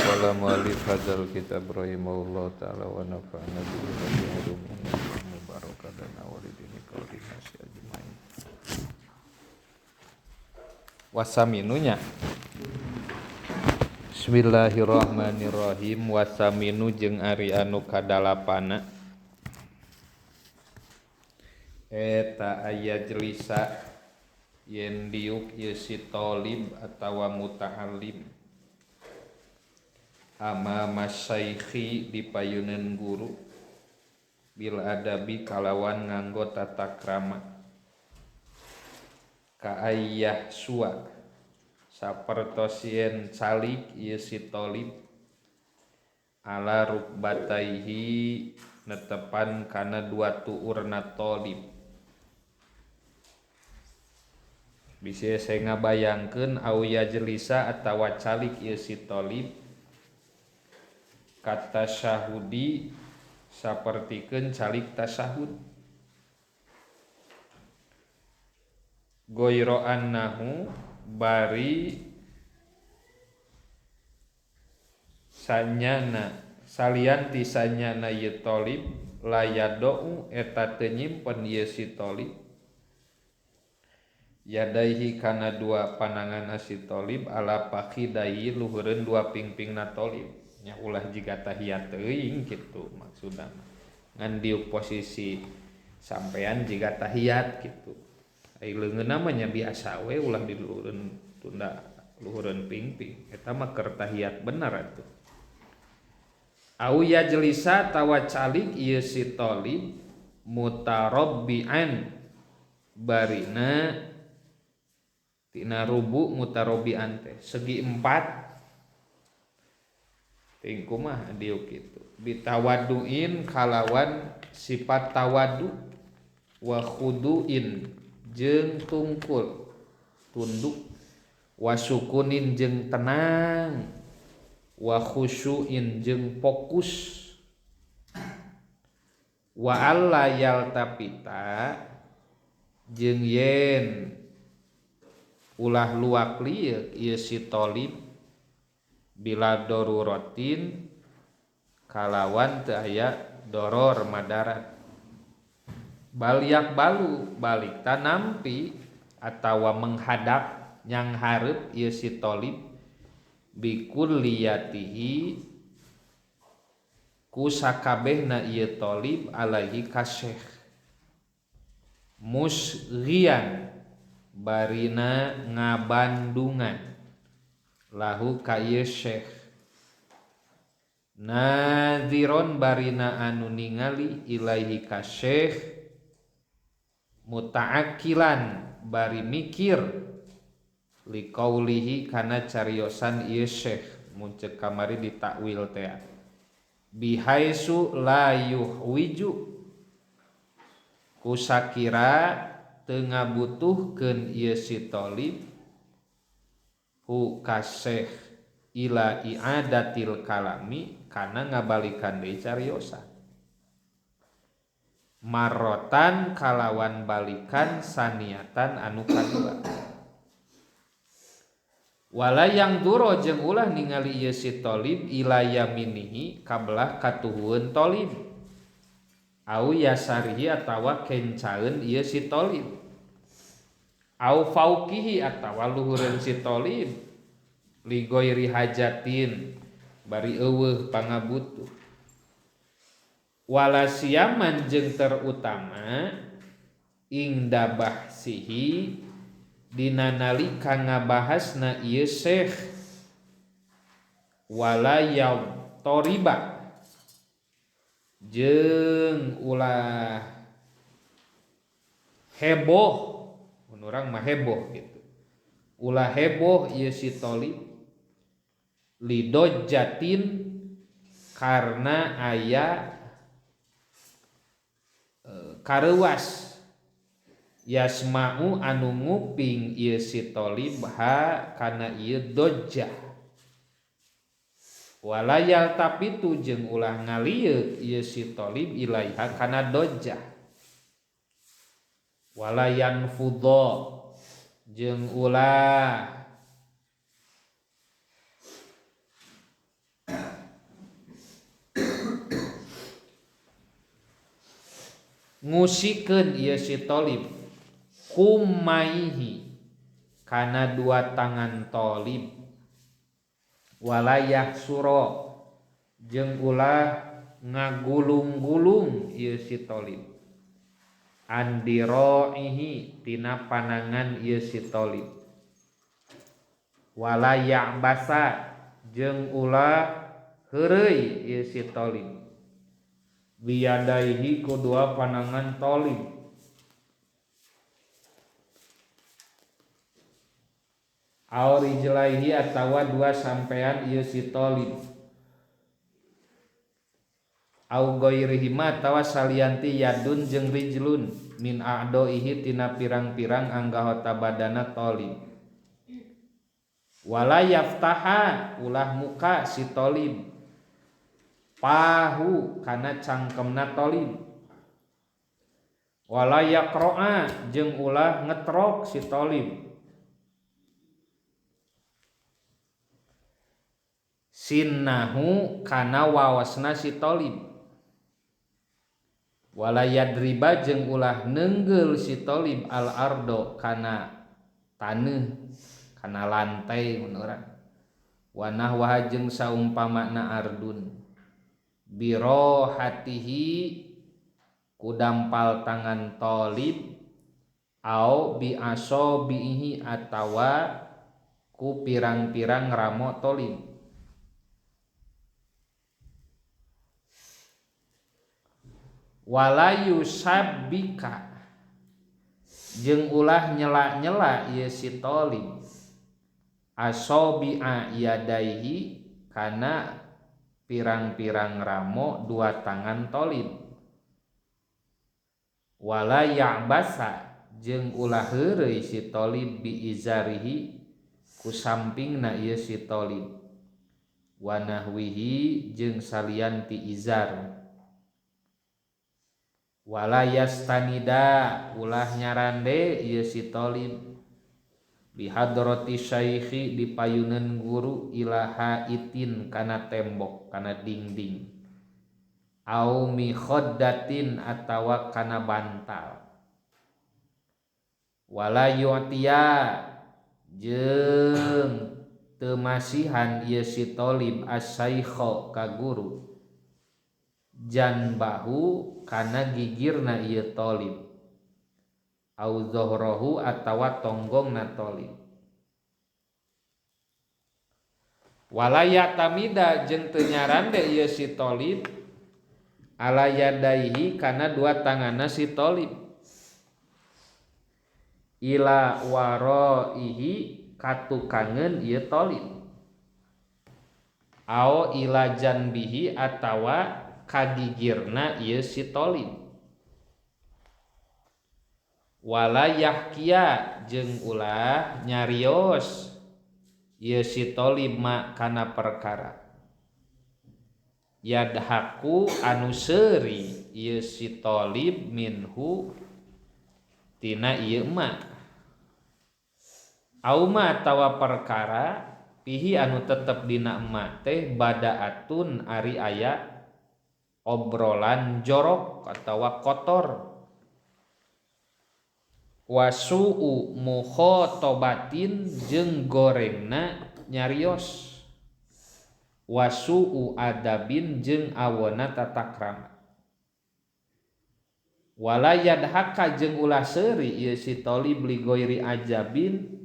Qala mu'allif hadzal kitab rahimahullah ta'ala wa nafa'ana bihi wa bi ulumihi mubarakatan wa lidini qaulina ajmain. Wasaminunya. Bismillahirrahmanirrahim. Wasaminu jeung ari anu kadalapana eta aya jelisa yen diuk ieu si thalib atawa muta'allim ama masyaikhi dipayuneun guru bil adabi kalawan nganggo tata krama ka ayyah sua sapertos yen calik ieu si thalib ala rukbataihi netepan kana dua tuurna thalib. Bisa saya ngabayangkeun au yajlisa atawa calik ieu si thalib kata syahudi sapertikeun calik tasyahud goiro annahu bari sanyana salian ti sanyana ieu thalib layadou eta teu nyimpen ieu si thalib yadaihi kana dua panangan si thalib ala fakhidai luhureun dua pingpingna thalib nya ulah jiga tahiyat teuing kitu maksudna ngan diuk posisi sampean jiga tahiyat kitu ai leungeunna mah nya biasa we ulah di luhureun tunda luhureun pingping eta mah keur tahiyat bener atuh. Au yajlisa tawa calik ieu si thalib mutarabbian barina tina rubu mutarabbian teh segi empat ting kumaha diuk kitu bitawaduin kalawan sifat tawadu wa khuduin jeung tungkul tunduk wa sukunin jeung tenang wa khusyuin jeung fokus wa alla yaltafita jeung yen ulah luak lieuk ieu si thalib bila daruratin kalawan teu aya doror madarat baliak balu balik tanampi atawa menghadap nyang hareup ieu si thalib bikulliyatihi ku sakabehna ieu thalib alaihi ka syekh musghian barina ngabandungan lahu ka ieu syekh nadhiron barina anu ningali ilaihi ka syekh muta'akilan bari mikir liqaulihi kana cariosan ieu syekh mun ceuk kamari ditakwil teh bihaisu la yuhwiju kusakira teu ngabutuhkeun ieu si thalib hu ka syekh ila i'adatil kalami kana ngabalikan deui cariosan marotan kalawan balikan saniatan anu kadua wala yang duro jeung ulah ningali ieu si thalib ila yaminihi kabelah katuhueun thalib au yasarihi atawa kencaeun ieu si thalib au fauqihi atawa luhureun si thalib li ghairi hajatin bari eueuh pangabutuh wala siaman jeung terutama ing dabahsihi dina nalika ngabahasna ieu syekh wala yatoriba jeung ulah heboh urang mah heboh gitu ulah heboh ieu si thalib lidojatin karena aya kareuwas yasma'u anu nguping ieu si thalib ha kana ieu dojah wala yaltapitu jeung ulah ngalieuk ieu si thalib ilaiha kana dojah wala yanfudha jeung ulah Ngusikeun ieu si Thalib kumaihi kana dua tangan Thalib walayah suro jeung ulah ngagulung-gulung ieu si Thalib andiroihi tina panangan ieu si Thalib wala ya'basa jeung ulah heureuy ieu si Thalib biyadaihi ku dua panangan Thalib aw rijlaihi atawa dua sampean ieu si Thalib aw ghairihima atawa salianti yadun jeung rijlun min a'daihi tina pirang-pirang anggota badana Thalib wala yaftaha ulah muka si Thalib pahu kana cangkemna Thalib wala yaqra'a jeung ulah ngetrok si Thalib sinnahu kana waosna si Thalib wala yadriba jeung ulah neunggeul si Thalib al ardo kana taneuh kana lantai mun urang wanah wa jeung saumpamana ardun birohatihi ku dampal tangan Thalib au bi asobihi atawa ku pirang-pirang ramo Thalib wala yusabbika jeung ulah nyela-nyela ieu si Thalib asobi'a yadaihi kana pirang-pirang ramo dua tangan Thalib wala ya'basa jeung ulah heureuy si Thalib bi izarihi ku sampingna ieu si Thalib wa nahwihi jeung salian ti izar wala yastanida ulah nyarande ieu si Thalib bi hadrati syaikhi di payuneun guru ilaha itin kana tembok kana dinding au mi khaddatin atawa kana bantal wala yu'tiya jeung teu masihan ieu si Thalib asyaikha ka guru janbahu kana gigirna ieu Thalib au zohrohu atawa tonggongna Thalib wala yatamida jeung teu nyarande ieu si Thalib ala yadaihi kana dua tanganna si Thalib ila waraihi katukangeun ieu Thalib au ila janbihi atawa kagigirna ieu si Thalib wala yahkia jeung ulah nyarios ieu si Thalib ma kana perkara yadhaku anu seuri ieu si Thalib minhu tina ieu ma au ma atawa perkara pihi anu tetep dina ma teh badaatun ari aya obrolan jorok atawa kotor wasuu mukhotobatin jeung gorengna nyarios wasuu adabin jeung awona tata krama wala yadhaka jeung ulah seuri ieu si Thalib li ghairi ajabin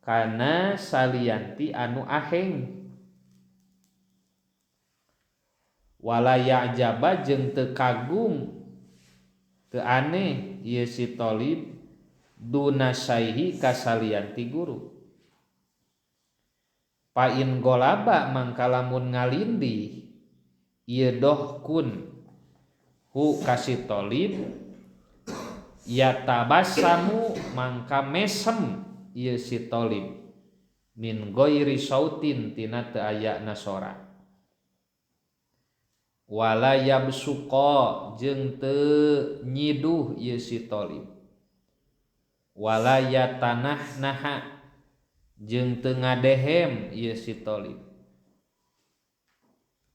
kana salianti anu aheng wala ya'jaba jeung teu kagum teu aneh ieu si Thalib dunasaihi kasalianti guru pain golaba mangka lamun ngalindih ieu dohkun hu ka si Thalib yatabasamu mangka mesem ieu si Thalib min ghairi sautin tina teu ayana sora wala yabsuqa jeung teu nyiduh ieu si Thalib wala yatanahnaha jeung teu ngadehem ieu si Thalib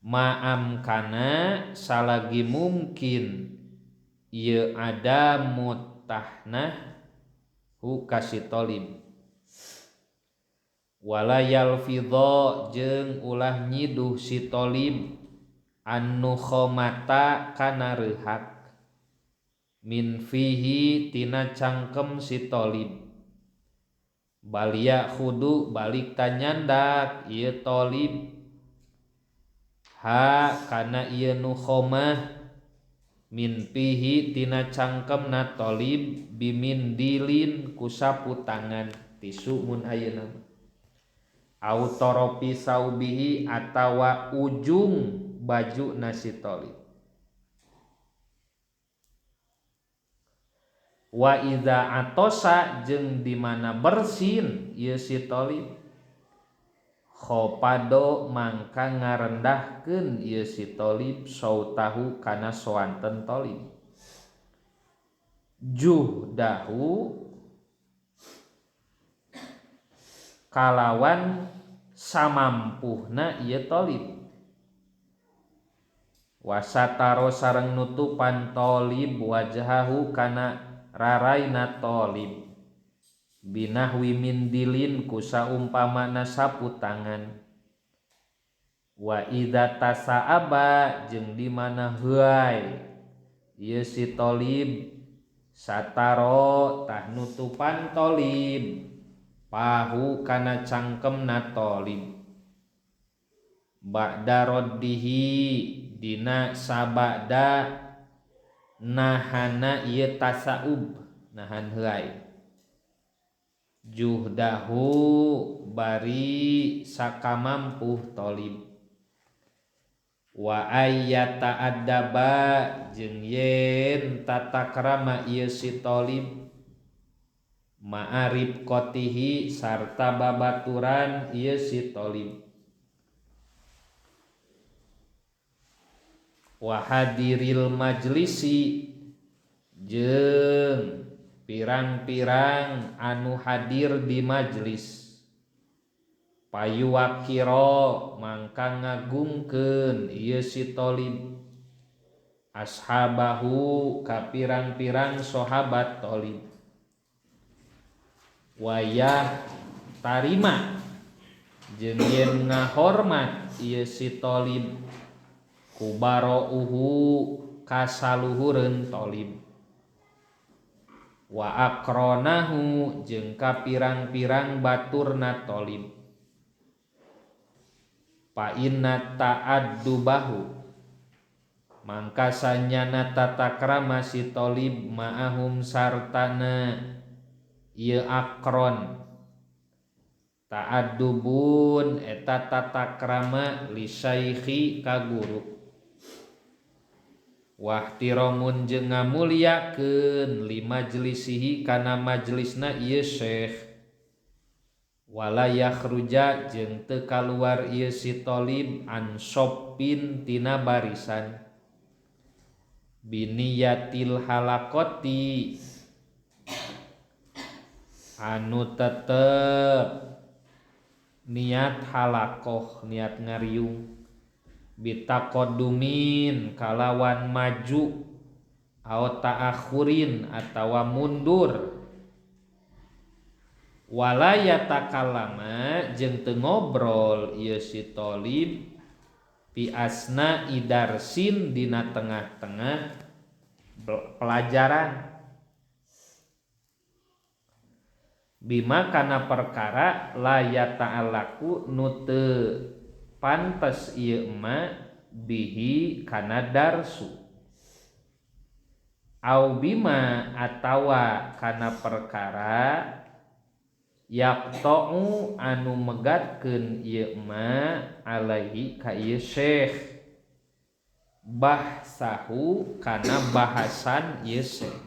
ma'am kana salagi mungkin ieu adamu tahnah hu ka si Thalib wala yalfidha jeung ulah nyiduh si Thalib anu khomata kana reuhak min fihi tina cangkem si Thalib balia khudu balik tanyandak ieu Thalib ha kana ieu nu khomah min fihi tina cangkemna Thalib bimin dilin ku sapu tangan tisu mun ayeuna au torofi saubihi atawa ujung baju nasi Thalib wa idza atosa jeung di mana bersin ieu si Thalib khopado mangka ngarendahkeun ieu si Thalib sautahu kana soanten Thalib juhdahu kalawan samampuhna ieu Thalib wasataro sareng nutupan Thalib wajhahu kana raraina Thalib binahwi min dilin ku saumpamana sapu tangan wa idza tasaaba jeung di mana heuay ieu si Thalib sataro tah nutupan Thalib pahu kana cangkemna Thalib ba'da raddihi dina sabada nahana ieu tasaub nahan heuay juhdahu bari sakamampuh Thalib wa ayyata adaba jeung yen tata krama ieu si Thalib ma'arif qotihi sarta babaturan ieu si Thalib wa hadiril majlisi jeung pirang-pirang anu hadir di majlis payuwakira mangka ngagungkeun ieu si Thalib ashabahu ka pirang-pirang sahabat Thalib wayah tarima jeung yen ngahormat ieu si Thalib kubarauhu kasaluhureun Thalib wa akronahu jeung ka pirang-pirang baturna Thalib fa inna ta'addubahu mangka sanyana tata krama si Thalib ma'ahum sartana ieu akron ta'addubun eta tata krama li syaikhi ka guru wahtiramun jeung ngamuliakeun li majlisihi kana majlisna ieu syekh wala yakhruja jeung teu kaluar ieu si Thalib an sopin tina barisan biniyatil halaqati anu tetep niat halaqoh niat ngariung bitaqaddumin kalawan maju au ta'akhurin atawa mundur wala yatakallama jeung teu ngobrol ieu si Thalib fi asna idarsin dina tengah-tengah pelajaran bima kana perkara la yata'allaku nu teu pantes ieu ma bihi kana darsu au bima atawa kana perkara yaqta'u anu megatkeun ieu ma alaihi ka ieu syekh bahsahu kana bahasan ieu syekh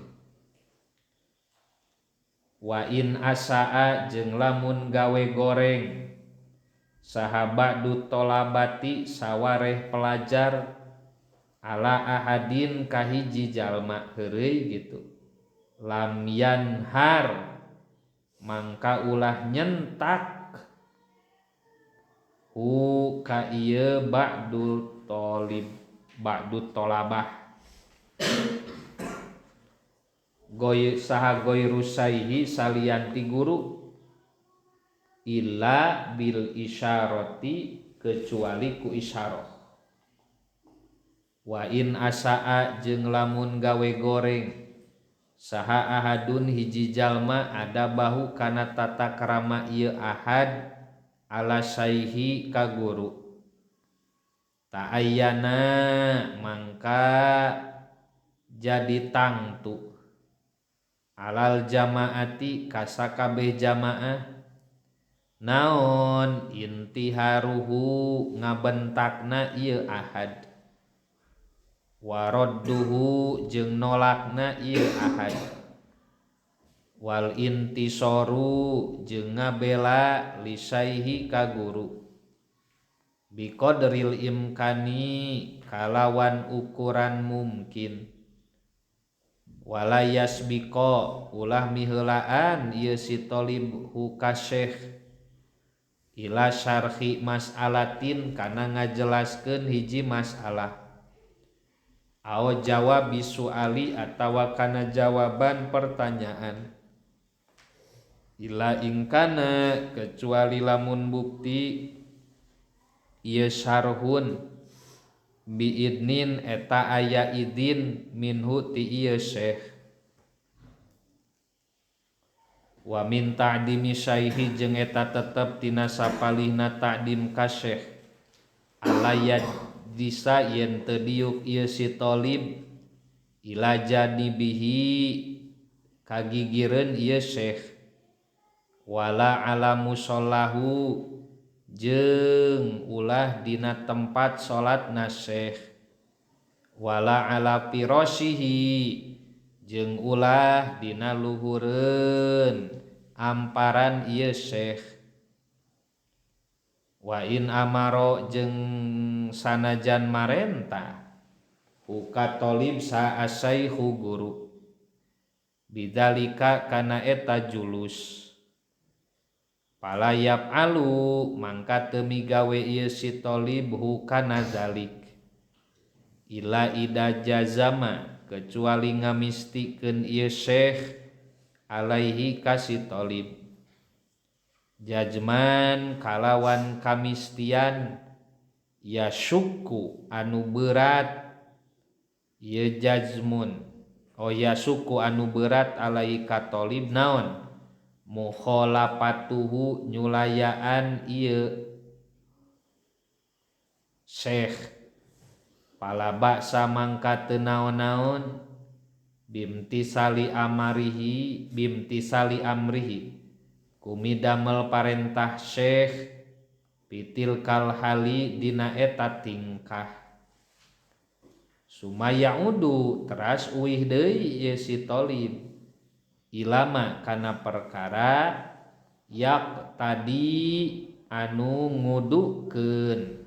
wa in asaa jeung lamun gawe goreng sahabat du tolabati sawareh pelajar ala ahadin kahiji jalma heureuy gitu lam yanhar mangka ulah nyentak hu ka ieu ba'dul tolib ba'dut tolabah. Goy saha goiru saihi salian ti guru illa bil isyarati kecuali ku isyarah. Wa in asaa jeung lamun gawe goreng saha ahadun hiji jalma ada bahu kana tata krama ieu ahad ala saihi ka guru ta'ayyana mangka jadi tangtu alal jamaati kasakabeh jamaah naon intiharuhu ngabentakna ieu ahad waradduhu jeung nolakna ieu ahad wal intisoru jeung ngabela lisaihi ka guru biqadril imkani kalawan ukuran mungkin wala yasbiqa ulah miheulaan ieu si thalib hu ka syekh ila syarhi mas'alatin kana ngajelaskeun hiji masalah aw jawab suali atawa kana jawaban pertanyaan ila ingkana kecuali lamun bukti ieu syarhun biidnin eta aya idin minhu ti ieu syekh wa min ta'dimi syaihi jeung eta tetep tina sapalihna ta'dim ka syekh alayad disa yen teu diuk ieu si thalib ila janibihi kagigireun ieu syekh wala ala musallahu jeung ulah dina tempat salatna syekh wala ala firashihi jeung ulah dina luhureun amparan ieu syekh wa in amaro jeung sanajan marentah huka thalib sa asyaihu guru bidzalika kana eta julus pala yaf'alu mangka teu migawe ieu si thalib hukana zalik ila ida jazama kecuali ngamistikeun ieu syekh alaihi ka si thalib jajman kalawan kamistian ya syukku anu berat ieu jazmun oh ya syukku anu berat alaihi ka thalib naon mukhalafatuhu nyulayaan ieu syekh pala baksa mangka teu naon-naon bimtisali amarihi bimtisali amrihi kumidamel parentah syekh pitil kalhali dina eta tingkah sumayaudu teras uih deui ieu si thalib ilama kana perkara yak tadi anu ngudukeun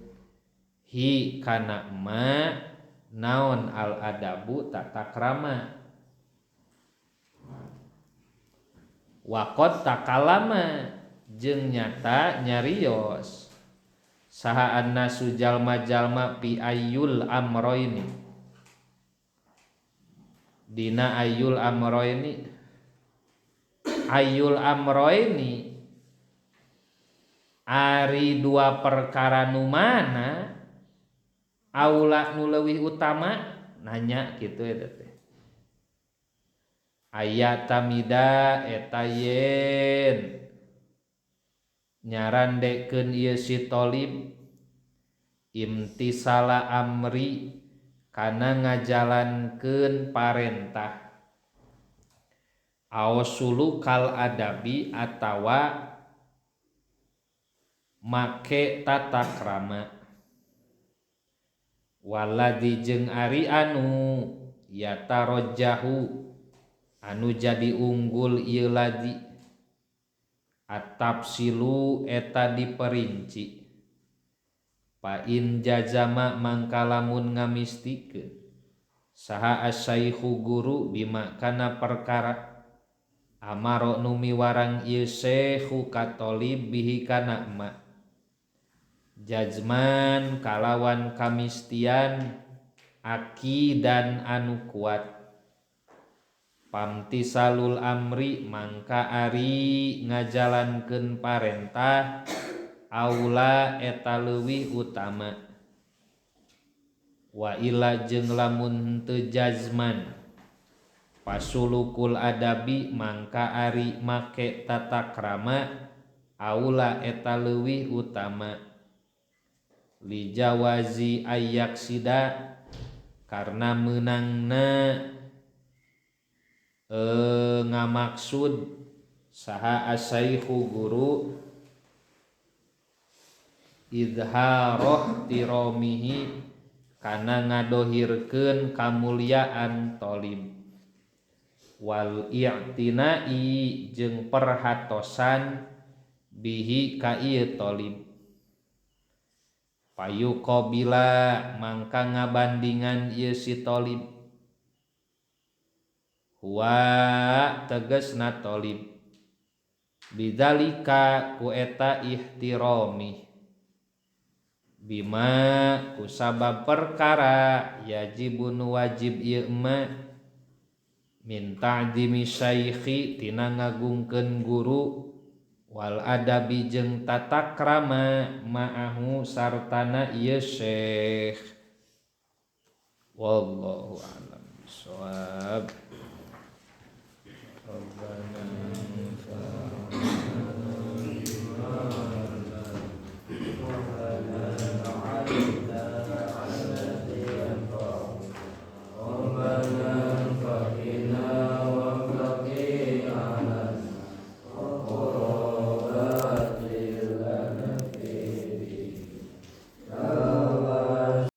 hi kana ma naon al adabu tata krama waqad takalama jeung nyata nyarios saha annasu jalma-jalma pi ayyul amroini dina ayyul amroini ayyul amroini ari dua perkara nu mana aula nu leuwih utama nanya kitu eta teh aya tamida eta yen nyarandekeun ieu si thalib imtisala amri kana ngajalankeun parentah aw sulukal adabi atawa make tata krama waladzi jeung ari anu yatarajjahu anu jadi unggul ieu ladzi at-tafsilu eta diperinci fa in jazama mangka lamun ngamistikeun saha asyaikhu guru bima kana perkara amaro nu miwarang ieu syekhu ka thalib bihi kana ma jazman kalawan kamistian aki dan anu kuat Pamtisalul amri mangka ari ngajalankeun parentah aula eta leuwih utama wa ila jeung lamun teu jazman pasulukul adabi mangka ari make tata krama aula eta leuwih utama lijawazi ayyaksida karena meunangna ngamaksud saha asaikhu guru idharoh tiromihi kana ngadohirkeun kamulyaan tolib wal i'tinai jeung perhatosan bihi ka ieu tolib payuqabila mangka ngabandingan ieu si tolib huwa tegasna tolib bidzalika ku eta ihtirami bima ku sabab perkara yajibun wajib ieu ma min ta'dimi syaikhi tina ngagungkeun guru wal adabi jeung tata krama ma'ahu sartana ieu syekh. Wallahu a'lam bishawab.